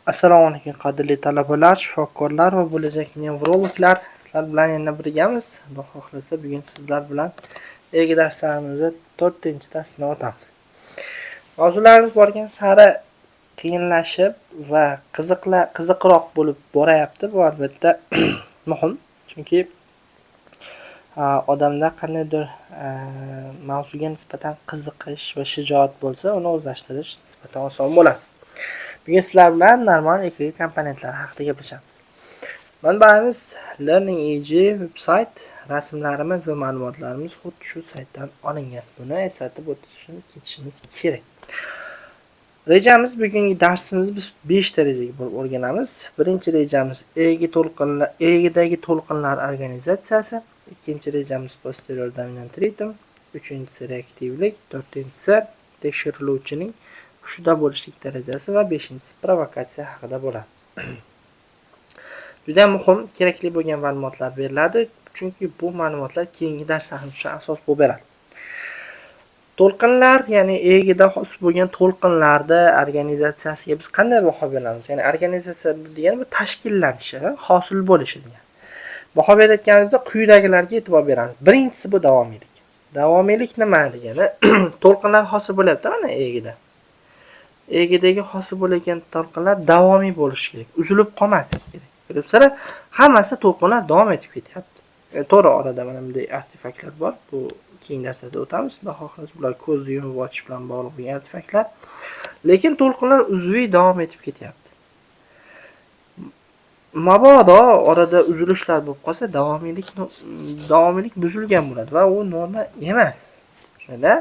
Assalomu alaykum, qadrli talabalar, shifokorlar va bo'lajak nevrologlar. Sizlar bilan yana birgamiz. Xudo xohlasa, bugun sizlar bilan EEG darslarimizni 4-darsini o'tamiz. Mavzularimiz borgan sari qiyinlashib va qiziqroq bo'lib borayapti. Bu albatta muhim, chunki odamda qandaydir mavzuga nisbatan qiziqish va shijoat bo'lsa, uni o'zlashtirish nisbatan oson bo'ladi. Bugun sizlar bilan normal EKG komponentlari haqida gaplashamiz. Manbaimiz Learning EEG website, rasmlarimiz va ma'lumotlarimiz xuddi shu saytdan olingan. Buni eslatib o'tishim ketishimiz kerak. Rejamiz, bugungi darsimiz, biz 5 ta rejaga bo'lib o'rganamiz. Birinchi rejamiz EEG to'lqinlar, EEGdagi to'lqinlar organizatsiyasi, ikkinchi rejamiz posterior dominant ritm, uchinchisi reaktivlik, to'rtinchisi tekshiriluvchining hushida bo'lishlik darajasi va beshinchisi provokatsiya haqida bo'ladi. Juda muhim, kerakli bo'lgan ma'lumotlar beriladi, chunki bu ma'lumotlar keyingi darslarimiz uchun asos bo'lib beradi. To'lqinlar, ya'ni EEGda hosil bo'lgan to'lqinlarda organizatsiyasiga biz qanday baho beramiz? Ya'ni organizatsiya degani bu tashkillanishi, hosil bo'lishi degani. Baho berayotganimizda quyidagilarga e'tibor beramiz. Birinchisi bu davomiylik. Davomiylik nima degani? To'lqinlar hosil bo'lyapti mana EEGda. EEGdagi hosil bo'layotgan to'lqinlar davomiy bo'lishi kerak, uzilib qolmasligi kerak. Ko'ryapsizlar, hammasi to'lqinlar davom etib ketyapti. To'g'ri, orada mana bunday artefaktlar bor. Bu keyingi darslarda o'tamiz. Xudo xohlasa, bular ko'zni yumib ochish bilan bog'liq bo'lgan artefaktlar. Lekin to'lqinlar uzviy davom etib ketyapti. Mabodo orada uzilishlar bo'lib qolsa, davomiylik buzilgan bo'ladi va u norma emas. Shunda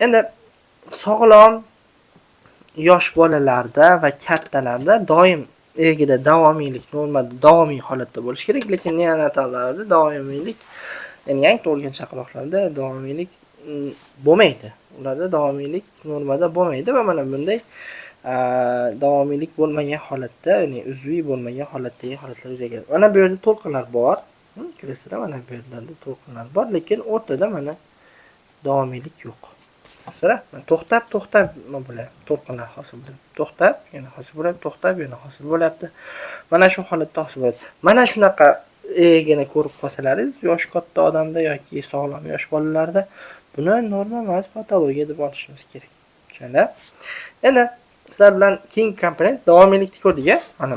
endi sog'lom yosh bolalarda va kattalarda doim EEGda davomiylik normada, davomiy holatda bo'lishi kerak, lekin neonatallarda davomiylik, ya'ni yangi tug'ilgan chaqaloqlarda davomiylik bo'lmaydi. Ularda davomiylik normada bo'lmaydi va mana bunday davomiylik bo'lmagan holatda, ya'ni uzviy bo'lmagan holatdagi holatlar yuzaga keladi. Mana bu yerda to'lqinlar bor. Ko'rasizlar, mana bu yerlarda to'lqinlar bor, lekin o'rtada mana davomiylik yo'q. Ko'rasizlar, to'xtab, to'xtab nima bo'lyapti? To'lqinlar hosil bo'ladi. To'xtab, yana hosil bo'ladi, to'xtab, yana hosil bo'lyapti. Mana shu holatda hosil bo'ladi. Mana shunaqa EEGni ko'rib qolsalaringiz, yoshi katta odamda yoki sog'lom yosh bolalarda buni norma emas, patologiya deb olishimiz kerak. Tushundinglar? Endi sizlar bilan keyingi komponent davomiylikni ko'rdik, a? Mana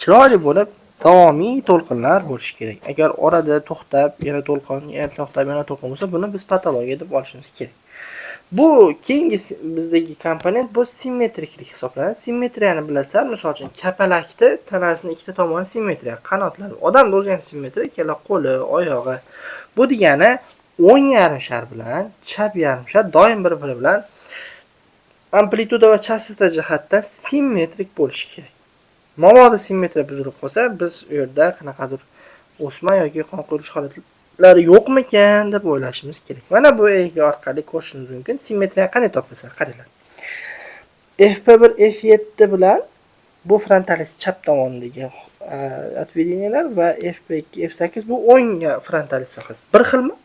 chiroyli bo'lib davomiy to'lqinlar bo'lishi kerak. Agar orada to'xtab, yana to'lqin, yana to'xtab, yana to'lqin bo'lsa, buni biz patologiya deb olishimiz kerak. Bu keyingi bizdagi komponent bu simmetriklik hisoblanadi. Simmetriyani bilasizlar, misol uchun kapalakni tanasini ikkita tomoni simmetriya, qanotlari. Odamda o'zi ham simmetriya, ikkala qo'li, oyog'i. Bu degani o'ng yarim shar bilan chap yarim shar doim bir-biri bilan amplituda va chastota jihatdan simmetrik bo'lishi kerak. Mabodo simmetriya buzilib qolsa, biz u yerda qanaqadir o'sma yoki qon quyilish holatlari yo'qmikan deb o'ylashimiz kerak. Mana bu EEG orqali ko'rishimiz mumkin. Simmetriyani qanday topasan? Qaranglar. FP1, F7 bilan bu frontalis chap tomonidagi отведения lar va FP2, F8 bu o'ng frontalis sohasi. Bir xilmi?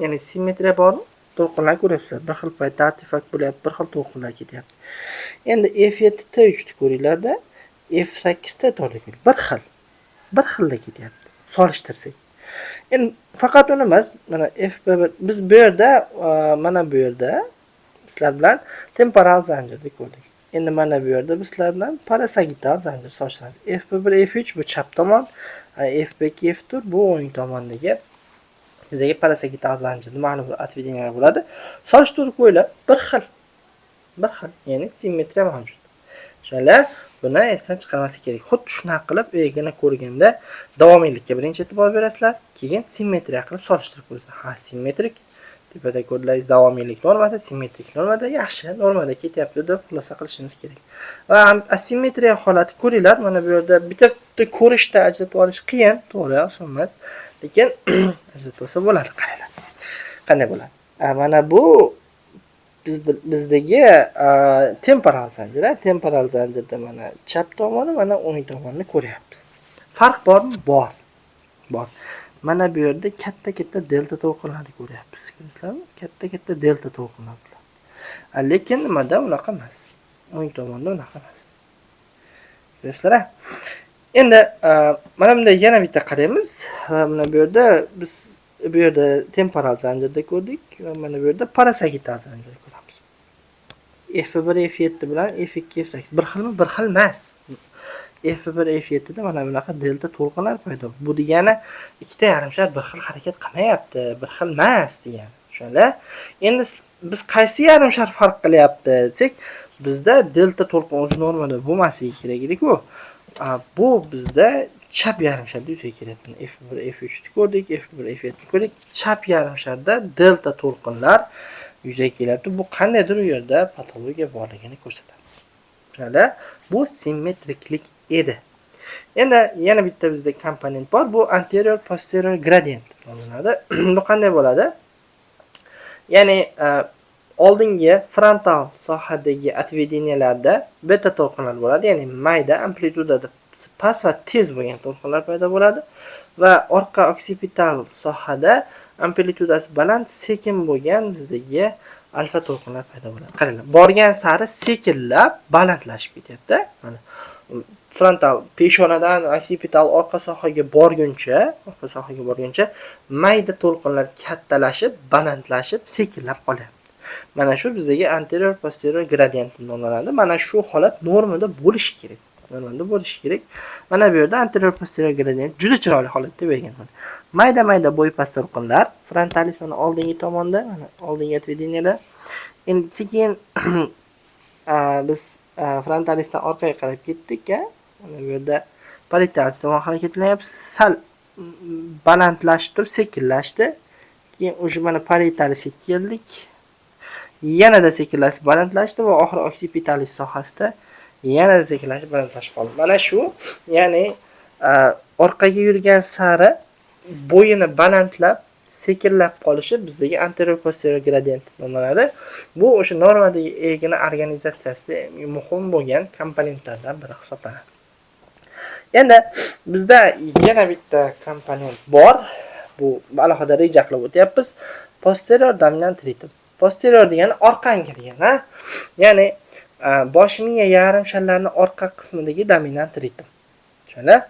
Ya'ni simmetriya bormi? To'lqinlar ko'ryapsizlar. Bir xil paytda artefakt bo'lyapti, bir xil to'lqinlar ketyapti. Endi F7 T3 ni ko'ringlarda, F8 T4 ni ko'ring. Bir xil. Bir xilda ketyapti. Solishtirsak. Endi faqat uni emas, mana FP1 biz bu yerda, mana bu yerda sizlar bilan temporal zanjirni ko'rdik. Endi mana bu yerda biz sizlar bilan parasagittal zanjir solishtiramiz. FP1, F3 bu chap tomon, FP2, F4 bu o'ng tomondagi bizdagi parasagittal zanjirni ma'lum bir отведения lar bo'ladi. Solishtirib qo'yinglar, bir xil. Bir xil, ya'ni simmetriya mavjud. O'shalar buni esdan chiqarmaslik kerak. Xuddi shunaqa qilib EEGni ko'rganda davomiylikka birinchi e'tibor berasizlar, keyin simmetriya qilib solishtirib ko'rasizlar. Ha, simmetrik tepada ko'rdilaringiz, davomiylik normada, simmetrik normada, yaxshi, normada ketyapti deb xulosa qilishimiz kerak. Va asimmetriya holati ko'ringlar, mana bu yerda bitta ko'rishda ajratib olish qiyin, to'g'ri, oson emas, lekin ajratib olsa bo'ladi, qaranglar. Qanday bo'ladi? Mana bu bizdagi temporal zanjir, temporal zanjirda mana chap tomoni, mana o'ng tomonini ko'ryapmiz. Farq bormi? Bor. Bor. Mana bu yerda katta-katta delta to'lqinlarni ko'ryapmiz. Ko'rasizlarmi? Katta-katta delta to'lqinlar bular. Lekin nimada unaqa emas. O'ng tomonda unaqa emas. Ko'ryapsizlar? Endi mana bunday yana bitta qaraymiz. Va mana bu yerda biz bu yerda temporal zanjirda ko'rdik va mana bu yerda parasagittal zanjirda ko'ramiz. F1 F7 bilan F2 F8 bir xilmi? Bir xil emas. F1 F7 da mana bunaqa delta to'lqinlar paydo bo'ldi. Bu degani ikkita yarim shar bir xil harakat qilmayapti, bir xil emas degani. Tushundinglar? Endi biz qaysi yarim shar farq qilyapti desak, bizda delta to'lqin o'zi normada bo'lmasligi kerak edi-ku. Bu bizda chap yarim sharda yuzaga kelyapti. F1 F3 ni ko'rdik, F1 F7 ni ko'rdik. Chap yarim sharda delta to'lqinlar yuzaga kelyapti. Bu qandaydir u yerda patologiya borligini ko'rsatadi. Tushundinglar? Bu simmetriklik edi. Endi yana bitta bizda komponent bor. Bu anterior posterior gradient nomlanadi. Bu qanday bo'ladi? Ya'ni oldingi frontal sohadagi отведения larda beta to'lqinlar bo'ladi, ya'ni mayda amplitudada past va tez bo'lgan to'lqinlar paydo bo'ladi va orqa oksipital sohada amplitudasi baland, sekin bo'lgan bizdagi alfa to'lqinlar paydo bo'ladi. Qaranglar, borgan sari sekinlab balandlashib ketyapti. Mana frontal peshonadan oksipital orqa sohaga borguncha, mayda to'lqinlar kattalashib, balandlashib, sekinlab qolyapti. Mana shu bizdagi anterior posterior gradient nomlanadi. Mana shu holat normada bo'lishi kerak. Normada bo'lishi kerak. Mana bu yerda anterior posterior gradient juda chiroyli holatda bergan. Mayda-mayda bo'yi past to'lqinlar frontalis mana oldingi tomonda, mana oldingi отведения da. Endi sekin biz frontalisdan orqaga qarab ketdik, a? Mana bu yerda parietalis tomon harakatlanyapti. Sal balandlashib turib sekinlashdi. Keyin o'sha mana parietalisga keldik. Yanada sekinlashib balandlashdi va oxiri oksipitalis sohasida yanada sekinlashib balandlashib qoldi. Mana shu, ya'ni orqaga yurgan sari bo'yini balandlab, sekinlab qolishi bizdagi anterior posterior gradient nomlanadi. Bu o'sha normadagi EEGni organizatsiyasida muhim bo'lgan komponentlardan biri hisoblanadi. Endi bizda yana bitta komponent bor. Bu alohida reja qilib o'tyapmiz. Posterior dominant ritm. Posterior degani orqangi degani, ya'ni bosh miya yarim sharlarini orqa qismidagi dominant ritm. Tushundinglar?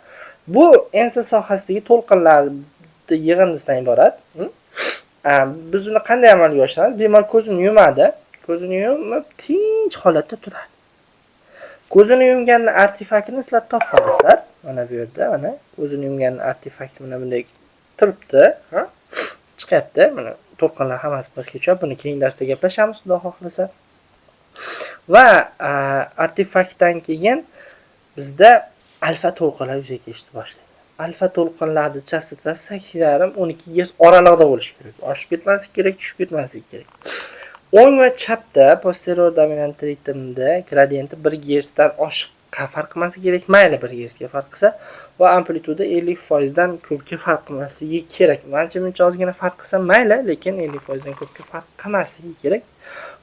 Bu ensa sohasidagi to'lqinlarni yig'indisidan iborat. Biz uni qanday amalga oshiramiz? Bemor ko'zini yumadi. Ko'zini yumib tinch holatda turadi. Ko'zini yumganni artefaktini sizlar topib olasizlar. Mana bu yerda mana ko'zini yumganni artefakti mana bunday turibdi, ha? Chiqyapti. Mana to'lqinlar hammasi pastga tushadi. Buni keyingi darsda gaplashamiz, Xudo xohlasa. Va artefaktdan keyin bizda alfa to'lqinlar yuzaga kelishni boshlaydi. Alfa to'lqinlarni chastotasi 8,5-12 Gz oralig'ida bo'lishi kerak. Oshib ketmasligi kerak, tushib ketmasligi kerak. O'ng va chapda posterior dominant ritmda gradienti 1 Gzdan oshiq farq qilmasligi kerak. Mayli 1 Gzga farq qilsa va amplituda 50% dan ko'pga farq qilmasligi kerak. Ancha-muncha ozgina farq qilsa mayli, lekin 50% dan ko'pga farq qilmasligi kerak.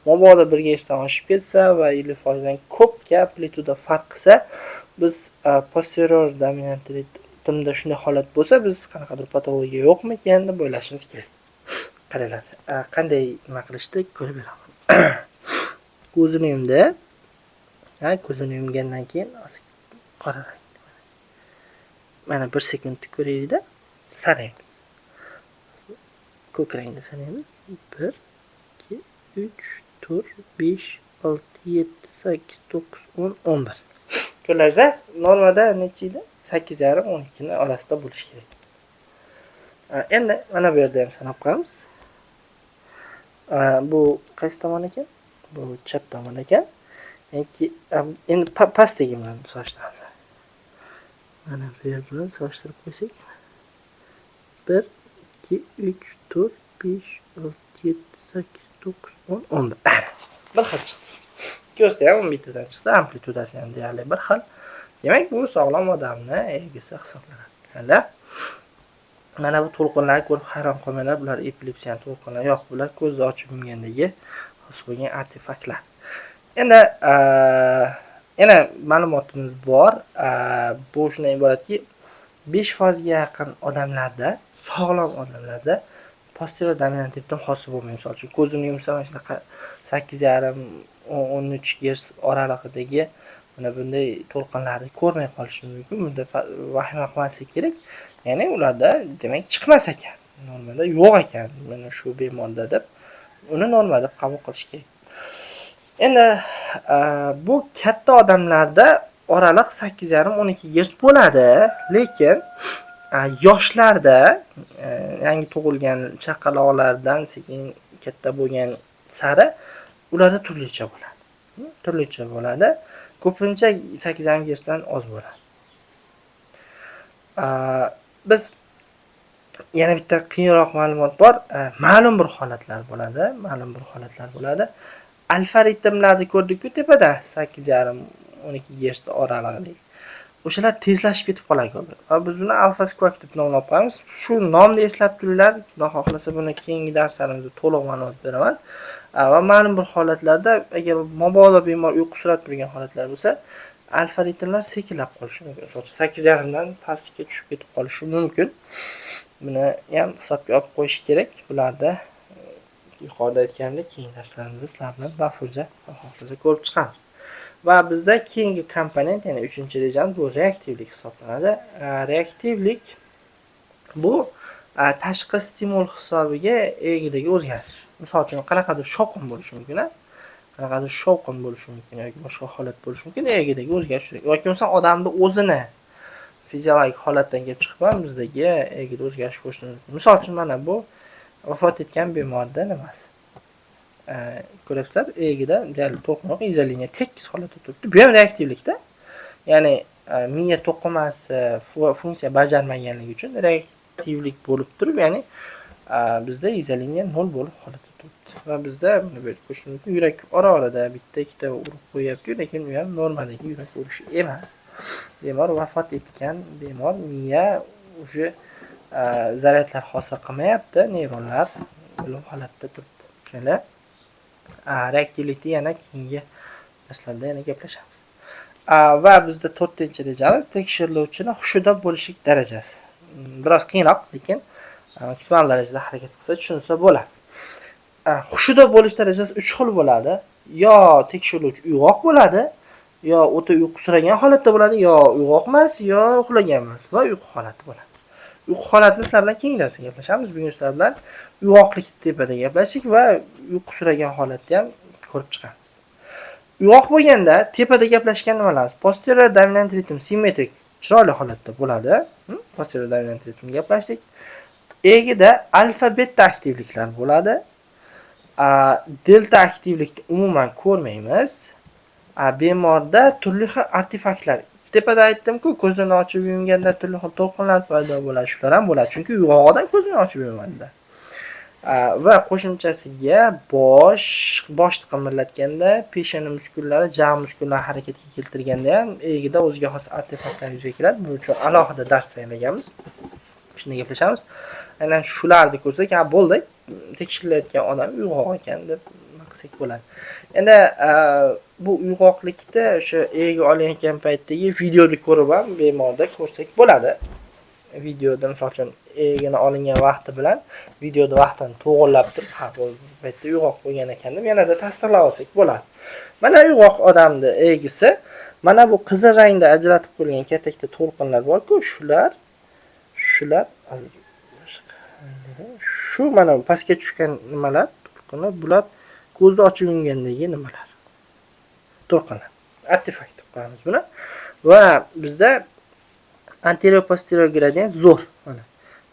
Mabodo 1 Gzdan oshib ketsa va 50% dan ko'pga amplituda farq qilsa, biz posterior dominant ritmda shunday holat bo'lsa, biz qanaqadir patologiya yo'qmikan deb o'ylashimiz kerak. Qaranglar, qanday nima qilishdi ko'rib beraman. Ko'zini yumdi. Ha, ko'zini yumgandan keyin qora rang. Mana 1 sekundni ko'raylik-da, sanaymiz. Ko'k rangda sanaymiz. 1 2 3 4 5 6 7 8 9 10 11. Ko'rdingizmi? Normada necha edi? 8,5 12 ni orasida bo'lishi kerak. Endi mana bu yerda ham sanab qo'yamiz. Bu qaysi tomon ekan? Bu chap tomon ekan. Endi pastdagi bilan solishtiramiz. Mana bu yer bilan solishtirib qo'ysak. 1 2 3 4 5 6 7 8 9 10 11. Bir xil chiqdi. Ko'zda ham 11 tadan chiqdi, amplitudasi ham deyarli bir xil. Demak, bu sog'lom odamni EEGsi hisoblanadi. Hali mana bu to'lqinlarni ko'rib hayron qolmanglar, bular epilepsiya to'lqinlari yo'q, bular ko'zni ochib yumgandagi xos bo'lgan artefaktlar. Endi yana ma'lumotimiz bor. Bu shundan iboratki, 5% ga yaqin odamlarda, sog'lom odamlarda posterior dominant ritm hosil bo'lmaydi. Misol uchun, ko'zimni yumsam mana shunaqa 8,5 13 Gz oralig'idagi Mana bunday to'lqinlarni ko'rmay qolishi mumkin. Bunda vahima qilmaslik kerak. Ya'ni ularda demak chiqmas ekan. Normada yo'q ekan mana shu bemorda deb uni norma deb qabul qilish kerak. Endi bu katta odamlarda oraliq 8,5-12 Gerts bo'ladi, lekin yoshlarda, yangi tug'ilgan chaqaloqlardan sekin katta bo'lgan sari ularda turlicha bo'ladi. Turlicha bo'ladi. Ko'pincha 8,5 Gertsdan oz bo'ladi. Biz yana bitta qiyinroq ma'lumot bor. Ma'lum bir holatlar bo'ladi, ma'lum bir holatlar bo'ladi. Alfa ritmlarni ko'rdik-ku tepada 8,5-12 Gerts oralig'ida. O'shalar tezlashib ketib qoladi ko'p. Va biz buni alfa squawk deb nomlab qo'yamiz. Shu nomni eslab turinglar. Xudo xohlasa buni keyingi darslarimizda to'liq ma'lumot beraman. Va ma'lum bir holatlarda agar mabodo bemor uyqusirab turgan holatlar bo'lsa, alfa ritmlar sekinlab qolishi mumkin. Misol uchun 8,5 dan pastga tushib ketib qolishi mumkin. Buni ham hisobga olib qo'yish kerak. Bularda yuqorida aytganimdek, keyingi darslarimizda sizlar bilan bafurja xohlasa ko'rib chiqamiz. Va bizda keyingi komponent, ya'ni 3-rejamiz bu reaktivlik hisoblanadi. Reaktivlik bu tashqi stimul hisobiga EEGdagi o'zgarish. Misol uchun qanaqadir shovqin bo'lishi mumkin, qanaqadir shovqin bo'lishi mumkin yoki boshqa holat bo'lishi mumkin, EEGdagi o'zgarish yoki bo'lmasa odamni o'zini fiziologik holatdan kelib chiqib ham bizdagi EEGda o'zgarish bo'lishi mumkin. Misol uchun mana bu vafot etgan bemorda nimasi? Ko'ryapsizlar, EEGda deyarli to'lqin yo'q, izoliniya tekis holatda turibdi. Bu ham reaktivlikda. Ya'ni miya to'qimasi funksiya bajarmaganligi uchun reaktivlik bo'lib turib, ya'ni bizda izoliniya 0 bo'lib holatda turibdi. Va bizda buni bu yerda ko'rish mumkin, yurak ora-orada bitta ikkita urib qo'yyapti, lekin u ham normadagi yurak urishi emas. Bemor vafot etgan bemor, miya уже zaryadlar hosil qilmayapti, neyronlar o'lim holatda turibdi. Tushundinglar? Reaktivlikni yana keyingi darslarda yana gaplashamiz. Va bizda 4-rejamiz tekshiriluvchini hushida bo'lishlik darajasi. Biroz qiyinroq, lekin maksimal darajada harakat qilsa tushunsa bo'ladi. Hushida bo'lish darajasi 3 xil bo'ladi. Yo tekshiriluvchi uyg'oq bo'ladi, yo o'ta uyqusiragan holatda bo'ladi, yo uyg'oq emas, yo uxlagan emas va uyqu holati bo'ladi. Uyqu holatini sizlar bilan keyingi darsda gaplashamiz. Bugun sizlar bilan uyg'oqlik tepada gaplashdik va uyqusiragan holatni ham ko'rib chiqamiz. Uyg'oq bo'lganda tepada gaplashgan nimalarimiz? Posterior dominant ritm simmetrik chiroyli holatda bo'ladi. Posterior dominant ritm gaplashdik. EEGda alfa beta aktivliklar bo'ladi. Delta aktivlikni umuman ko'rmaymiz. Bemorda turli xil artefaktlar. Tepada aytdim-ku, ko'zini ochib yumganda turli xil to'lqinlar paydo bo'ladi. Shular ham bo'ladi. Chunki uyg'oq odam ko'zini ochib yumadi. Va qo'shimchasiga boshni qimirlatganda peshona muskullari, jag' muskullarini harakatga keltirganda ham EEGda o'ziga xos artefaktlar yuzaga keladi. Buning uchun alohida dars tayyorlaganmiz. Shunda gaplashamiz. Aynan shularni ko'rsak, ha bo'ldi, tekshirilayotgan odam uyg'oq ekan deb nima qilsak bo'ladi. Endi bu uyg'oqlikda o'sha EEG olayotgan paytdagi videoni ko'rib ham bemorda ko'rsak bo'ladi. Videoda misol uchun EEGni olingan vaqti bilan videoda vaqtini to'g'irlab turib, ha bu paytda uyg'oq bo'lgan ekan deb yanada tasdiqlab olsak bo'ladi. Mana uyg'oq odamni EEGsi, mana bu qizil rangda ajratib qo'yilgan katta-katta to'lqinlar bor-ku, shular shu mana pastga tushgan nimalar, to'lqinlar, bular ko'zni ochib yumgandagi nimalar? To'lqinlar. Artefakt deb qo'yamiz buni. Va bizda anterior posterior gradient zo'r. Mana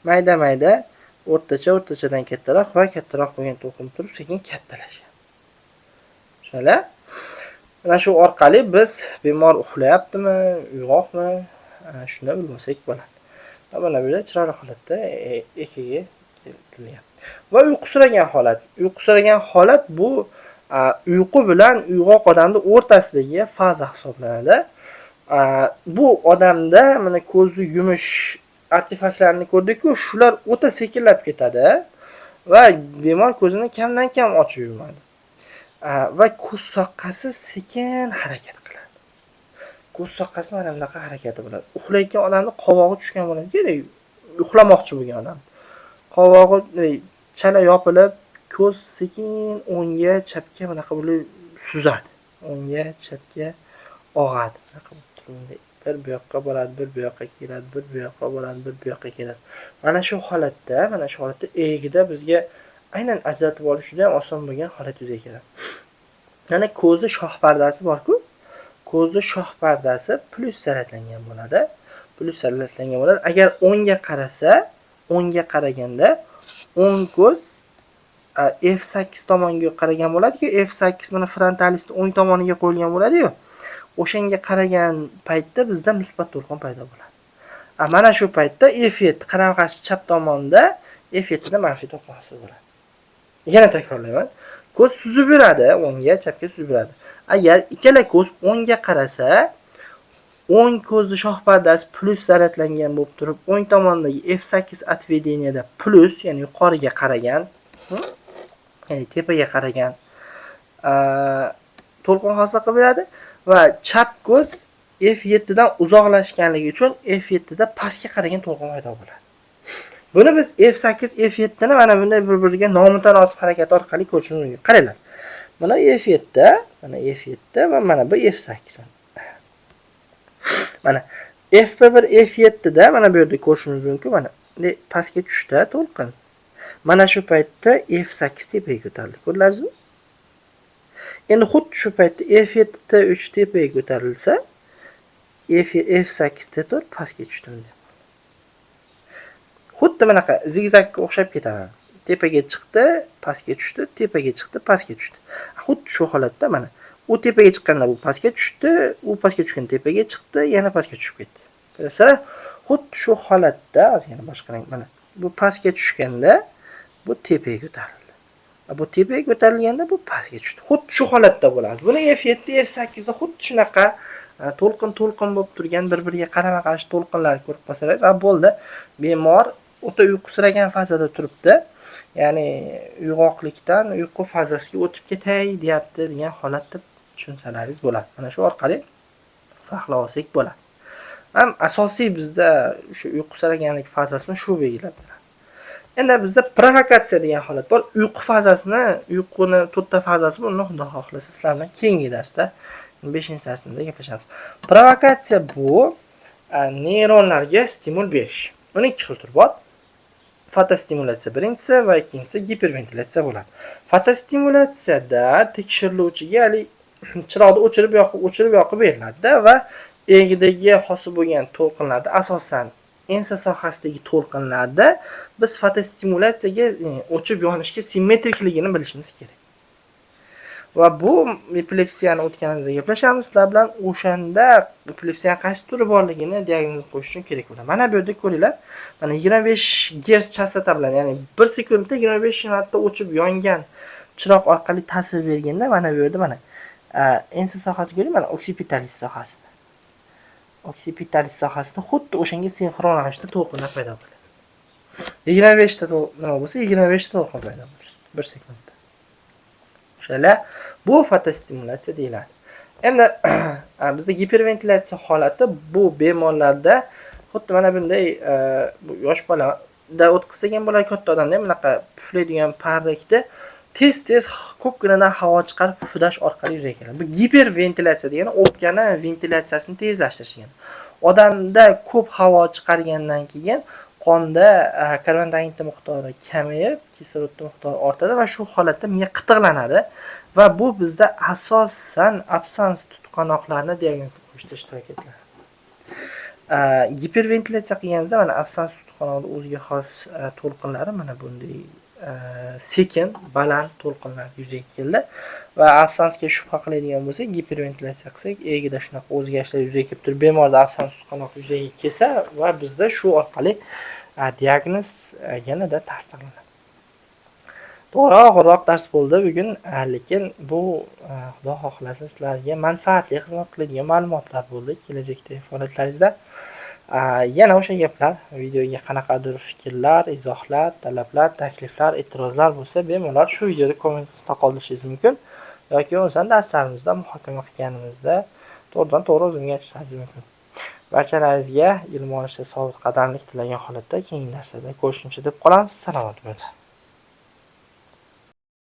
mayda-mayda, o'rtacha, o'rtachadan kattaroq va kattaroq bo'lgan to'lqin turib sekin kattalashgan. Tushunarli? Mana shu orqali biz bemor uxlayaptimi, uyg'oqmi, shuni bilib olsak bo'ladi. Va mana bu yerda chiroyli holatda EKG keltirilgan. Va uyqusiragan holat. Uyqusiragan holat bu uyqu bilan uyg'oq odamning o'rtasidagi faza hisoblanadi. Bu odamda mana ko'zni yumish artefaktlarini ko'rdik-ku, shular o'ta sekinlab ketadi va bemor ko'zini kamdan kam ochib yumadi. Va ko'z soqqasi sekin harakat qiladi. Ko'z soqqasi mana bunaqa harakati bo'ladi. Uxlayotgan odamning qovog'i tushgan bo'ladi, uxlamoqchi bo'lgan odam. Qovog'i chala yopilib, ko'z sekin o'ngga, chapga bunaqa bo'lib suzadi. O'ngga, chapga, og'adi. Bir bu yoqqa boradi, bir bu yoqqa keladi, bir bu yoqqa boradi, bir bu yoqqa keladi. Mana shu holatda, EEGda bizga aynan ajratib olish juda ham oson bo'lgan holat yuzaga keladi. Yana ko'zni shoh pardasi bor-ku. Ko'zni shoh pardasi plyus zaryadlangan bo'ladi. Agar o'ngga qarasa, o'ngga qaraganda o'ng ko'z F8 tomonga qaragan bo'ladi-ku, F8 mana frontalisni o'ng tomoniga qo'yilgan bo'ladi-yu. O'shanga qaragan paytda bizda musbat to'lqin paydo bo'ladi. Mana shu paytda F7 qarama-qarshi chap tomonda F7 da manfiy to'lqin hosil bo'ladi. Yana takrorlayman. Ko'z suzib yuradi, o'ngga, chapga suzib yuradi. Agar ikkala ko'z o'ngga qarasa, o'ng ko'zni shoh pardasi plyus zaryadlangan bo'lib turib, o'ng tomondagi F8 отведениеda plyus, ya'ni yuqoriga qaragan, ya'ni tepaga qaragan to'lqin hosil qilib beradi va chap ko'z F7 dan uzoqlashganligi uchun F7 da pastga qaragan to'lqin paydo bo'ladi. Buni biz F8, F7 ni mana bunday bir-biriga nomutanosib harakat orqali ko'rishimiz mumkin. Qaranglar. Mana F7, mana F7 va mana bu F8. Mana FP1 F7 da mana bu yerda ko'rishimiz mumkin. Mana pastga tushdi to'lqin. Mana shu paytda F8 tepaga ko'tarildi. Ko'rdingizmi? Endi xuddi shu paytda F7 T3 tepaga ko'tarilsa, F8 T4 pastga tushdi. Xuddi bunaqa zigzagga o'xshab ketadi. Tepaga chiqdi, pastga tushdi, tepaga chiqdi, pastga tushdi. Xuddi shu holatda mana u tepaga chiqqanda bu pastga tushdi, u pastga tushganda tepaga chiqdi, yana pastga tushib ketdi. Ko'rasizlar? Xuddi shu holatda ozgina boshqa rang mana bu pastga tushganda bu tepaga ko'tarildi. Bu tepaga ko'tarilganda bu pastga tushdi. Xuddi shu holatda bo'ladi. Buni F7, F8 da xuddi shunaqa to'lqin-to'lqin bo'lib turgan bir-biriga qarama-qarshi to'lqinlarni ko'rib qolsangiz, bo'ldi. Bemor o'ta uyqusiragan fazada turibdi. Ya'ni uyg'oqlikdan uyqu fazasiga o'tib ketay deyapti degan holatda tushunsalaringiz bo'ladi. Mana shu orqali farqlab olsak bo'ladi. Ham asosiy bizda shu uyqusiraganlik fazasini shu belgilab beradi. Endi bizda provokatsiya degan holat bor. Uyqu fazasini, uyquni to'rtta fazasi bor. Uni Xudo xohlasa sizlar bilan keyingi darsda, 5-darsimizda gaplashamiz. Provokatsiya bu neyronlarga stimul berish. Uning ikki xil turi bor. Fotostimulyatsiya birinchisi va ikkinchisi giperventilyatsiya bo'ladi. Fotostimulyatsiyada tekshiriluvchiga hali chiroqni o'chirib yoqib, o'chirib yoqib beriladi va EEGdagi hosil bo'lgan to'lqinlarda, asosan ensa sohasidagi to'lqinlarda biz fotostimulyatsiyaga o'chib yonishga simmetrikligini bilishimiz kerak. Va bu epilepsiyani o'tganimizda gaplashamiz sizlar bilan, o'shanda epilepsiyaning qaysi turi borligini diagnoz qo'yish uchun kerak bo'ladi. Mana bu yerda ko'ringlar, mana 25 Hz chastota bilan, ya'ni 1 sekundda 25 marta o'chib yongan chiroq orqali ta'sir berganda mana bu yerda mana ensa sohasi ko'ring, mana oksipitalis sohasida. Oksipitalis sohasida xuddi o'shanga sinxron ravishda to'lqinlar paydo bo'ladi. 25 ta nima bo'lsa 25 ta to'lqin paydo bo'ladi 1 sekundda. O'shalar bu fotostimulyatsiya deyiladi. Endi bizda giperventilyatsiya holati bu bemorlarda xuddi mana bunday bu yosh bolada o'tkazsak ham bo'ladi, katta odamda ham bunaqa puflaydigan parrakda tez-tez ko'pginadan havo chiqarib puflash orqali yuzaga keladi. Bu giperventilyatsiya degani o'pkani ventilyatsiyasini tezlashtirish degani. Odamda ko'p havo chiqargandan keyin qonda karbon dioksid miqdori kamayib, kislorod miqdori ortadi va shu holatda miya qitiqlanadi va bu bizda asosan absans tutqanoqlarni diagnoz qo'yishda ishtirok etiladi. Giperventilyatsiya qilganimizda mana absans tutqanoqning o'ziga xos to'lqinlari mana bunday sekin, baland to'lqinlar yuzaga keldi va absansga shubha qiladigan bo'lsak, giperventilyatsiya qilsak, EEGda shunaqa o'zgarishlar yuzaga kelib turib, bemorda absans tutqanoq yuzaga kelsa va bizda shu orqali diagnoz yanada tasdiqlanadi. To'g'ri, og'irroq dars bo'ldi bugun, lekin bu Xudo xohlasa sizlarga manfaatli xizmat qiladigan ma'lumotlar bo'ldi kelajakdagi faoliyatlaringizda. Yana o'sha gaplar, videoga qanaqadir fikrlar, izohlar, talablar, takliflar, e'tirozlar bo'lsa, bemalol shu videoda komment qismida qoldirishingiz mumkin yoki bo'lmasa darslarimizda muhokama qilganimizda to'g'ridan to'g'ri o'zimga aytishingiz mumkin. Barchalaringizga ilm olishda sobit qadamlik tilagan holatda keyingi darslarda ko'rishguncha deb qolamiz. Salomat bo'ling.